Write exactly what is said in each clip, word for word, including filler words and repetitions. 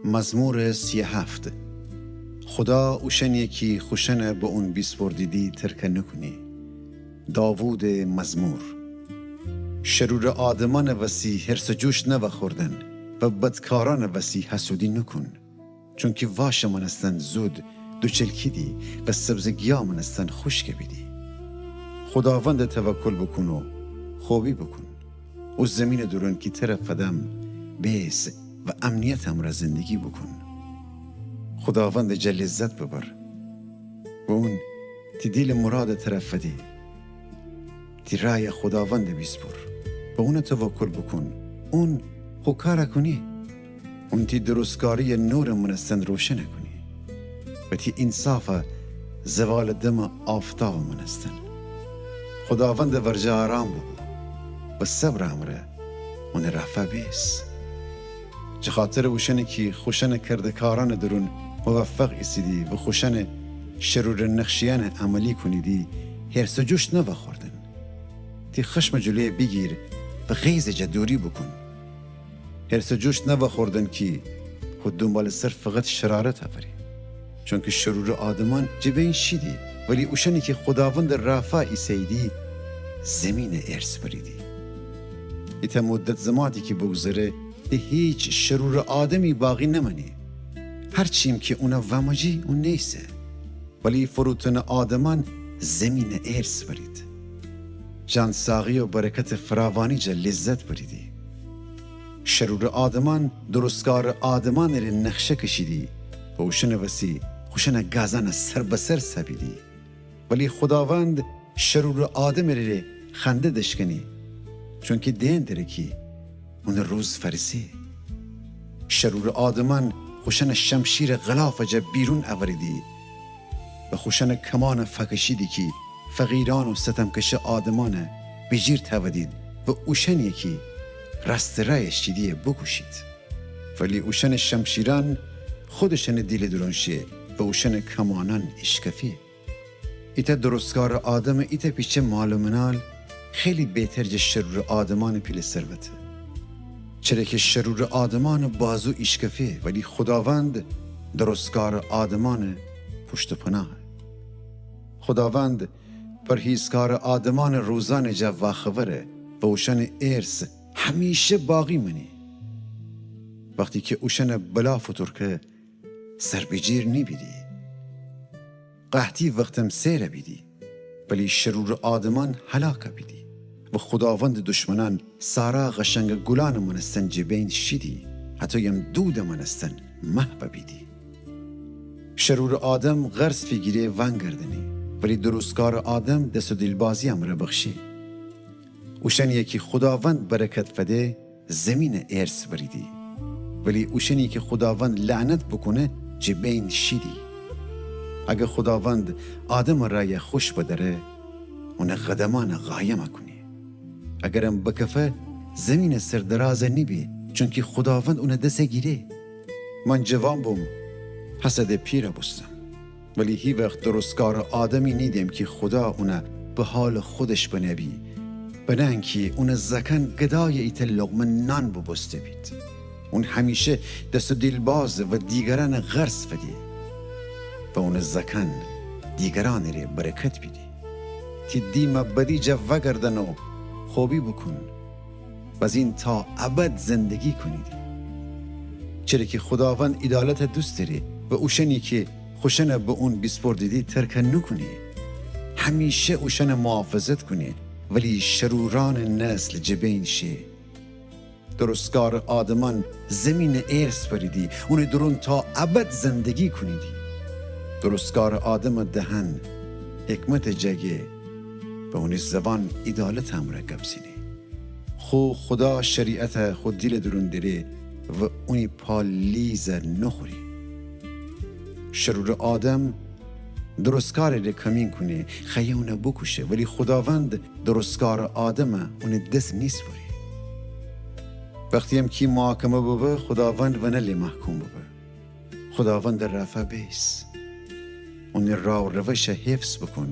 مزمور سی و هفت. خودا اوشأنیی کی خوشأنَ به اون بیسپردیدی ترکَ نوکونی. داوودٚ مزمور. شرورٚ آدمأنٚ وسی حرص و جوش نوأخوردن و بدکارأنٚ وسی حسودی نوکون. چونکی واشٚ مأنستن زود دوچلکیدی و سبزٚ گیا مأنستن خوشکَ بیدی. خوداوندَ توکل بوکون و خوبی بوکون. او زیمینٚ دورون کی ترَ فدم، بیس و امنیتٚ امرأ زندگی بوکون. خوداوندٚ جا لذت ببر و اون تی دیلٚ مرادَ ترَ فده. تی رأیَ خوداوندَ بیسپر و اونَ توکل بوکون. اون خو کارَ کونی. اون تی درستکاری‌یَ نورٚ مأنستن روشنَ کونی و تی اینصافَ زوالٚ دمٚ آفتابٚ مأنستن. خوداوندٚ ورجه آرام بوبو و صبرٚ امرأ اونٚ رأفا بیس. جٚه خاطرٚ اوشأنی کی خوشأنٚ کرده‌کارأنٚ دورون موفق ایسیدی و خوشأنٚ شرورٚ نقشه‌یأنَ عملی کونیدی، حرص و جوش نوأخوردن. تی خشمٚ جلویَ بیگیر و غیظٚ جا دوری بوکون. حرص و جوش نوأخوردن کی خو دونبالٚ سر فقط شرارت أوری. چونکی شرورٚ آدمأن جٚه بین شیدی، ولی اوشأنی کی خوداوندٚ رأفا ایسه‌ییدی، زیمینَ ارث بریدی. ایتأ مدت زماتی کی بوگذره، ده هیچ شرورٚ آدمی باقی نمأنی. هر چیم کی اونَ وأمجی، اون نیسه. ولی فروتنٚ آدمأن زیمینَ ارث برید. جان‌ساقی و برکتٚ فراوانی جا لذت بریدی. شرورٚ آدمأن درستکارٚ آدمأنٚ ره نقشه کشیدی و اوشأنٚ وسی خوشأنٚ گازأنَ سر به سر سابیدی. ولی خوداوند شرورٚ آدمٚ ره خنده دشکنی، چونکی دئن دره کی اونٚ روز فأرسه. شرورٚ آدمأن خوشأنٚ شمشیرَ غلافٚ جا بیرون أوریدی و خوشأنٚ کمأنَ فأکشیدی کی فقیرأن و ستمکشه آدمأنَ بیجیر تأودید و اوشأنی کی راستٚ رأیَ شیدی بوکوشید. ولی اوشأنٚ شمشیرأن خودشأنٚ دیلٚ دورون شه و اوشأنٚ کمأنأن ایشکفه. ایتأ درستکارٚ آدمٚ ایتأ پیچه مال و منال خیلی بهتر جٚه شرورٚ آدمأنٚ پیله ثروته. چره کی شرورٚ آدمأنٚ بازو ایشکفه، ولی خوداوند درستکارٚ آدمأنٚ پشت و پناهه. خوداوند پرهیزکارٚ آدمأنٚ روزأنٚ جا واخبره و اوشأنٚ ارث همیشه باقی مأنی. وختی کی اوشأنَ بلا فوتورکه، سربیجیر نیبیدی. قحطی وختم سئرَ بیدی، ولی شرورٚ آدمأن هلاکَ بیدی و خوداوندٚ دشمنأن سارا قشنگٚ گولأنٚ مأنستن جٚه بین شیدی، هتویم دودٚ مأنستن محوَ بیدی. شرورٚ آدم قرض فیگیره وأنگردأنه، ولی درستکارٚ آدم دس و دیلبازی امرأ بخشه. اوشأنی کی خوداوند برکت فده، زیمینَ ارث بریدی. ولی اوشأنی کی خوداوند لعنت بوکونه، جٚه بین شیدی. اگر خوداوند آدمٚ رأیَ خوش بدأره، اونٚ قدمأنَ قایمَ کونه. اگرم بکفه، زیمینٚ سر درازَ نیبه، چونکی خوداوند اونٚ دسَ گیره. من جوان بوم، هسه ده پیرَ بوستم. ولی هیوخت درستکارٚ آدمی نیدم کی خودا اونَ به حالٚ خودش بنه بی، بنه انکی اونٚ زأکأن گدایٚ ایتأ لقمه نان بوبوسته بید. اون همیشه دس و دیلبازه و دیگرأنَ قرض فده و اونٚ زأکأن دیگرأنٚ ره برکت بیدی. تی دیمَ بدی جا وأگردأن و خوبی بوکون. بزین تا ابد زندگی کونیدی. چره کی خوداوند عیدالتَ دوست دأره و اوشأنی کی خوشأنَ به اون بیسپردیدی ترکَ نوکونه. همیشه اوشأنَ محافظت کونه، ولی شرورأنٚ نسل جٚه بین شه. درستکارٚ آدمأن زیمینَ ارث بریدی، اونٚ دورون تا ابد زندگی کونیدی. درستکارٚ آدمٚ دهن حکمتٚ جا گه و اونٚ زبان عیدالتٚ امرأ گب زنه. خو خودا شریعتَ خو دیلٚ دورون دأره و اونی پا لیزَ نوخوره. شرورٚ آدم درستکارٚ ره کمین کونه، خوأیه اونَ بوکوشه، ولی خوداوند درستکارٚ آدمَ اونٚ دس نیسپره. وختی‌یم کی محاکمه ببه، خوداوند ونله محکوم ببه. خوداوندٚ رأفا بیس. اونٚ راه و روشَ حفظ بوکون،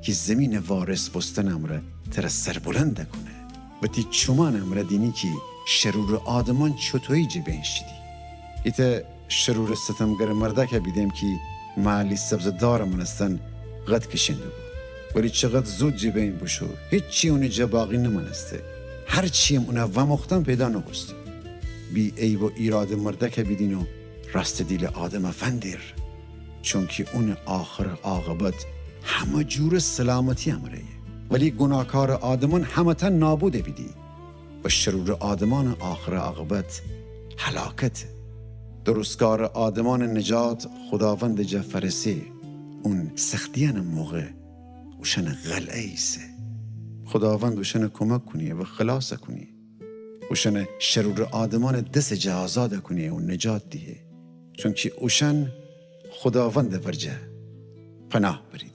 کی زیمینٚ وارث بوستنٚ امرأ ترَ سربلندَ کونه و تی چومأنٚ امرأ دینی کی شرورٚ آدمأن چوطویی جٚه بین شیدی. ایتأ شرورٚ ستمگرٚ مردأکَ بیدم کی محلی سبزٚ دارٚ مأنستن قد کشئن دوبو. ولی چقد زود جٚه بین بوشو، هیچی اونٚ جا باقی نمأنسته. هرچی‌یم اونَ وأموختن پیدا نوبوسته. بی‌عیب و ایرادٚ مردأکَ بیدین و راستٚ دیلٚ آدمَ فندیر. چونکی اونٚ آخرٚ عاقبت همه جورٚ سلامتی امرأیه. ولی گوناهکارٚ آدمأن همه‌تأ نابودَ بیدی. و شرورٚ آدمأنٚ آخرٚ عاقبت هلاکته. درستکارٚ آدمأنٚ نجات خوداوندٚ جا فأرسه. اون سختیأنٚ موقع اوشأنٚ قلعه ایسه. خوداوند اوشأنَ کمک کونه و خلاصَ کونه. اوشأنَ شرورٚ آدمأنٚ دسٚ جا آزادَ کونه و نجات دیهه. چونکی اوشأن خوداوندٚ ورجه پناه بری.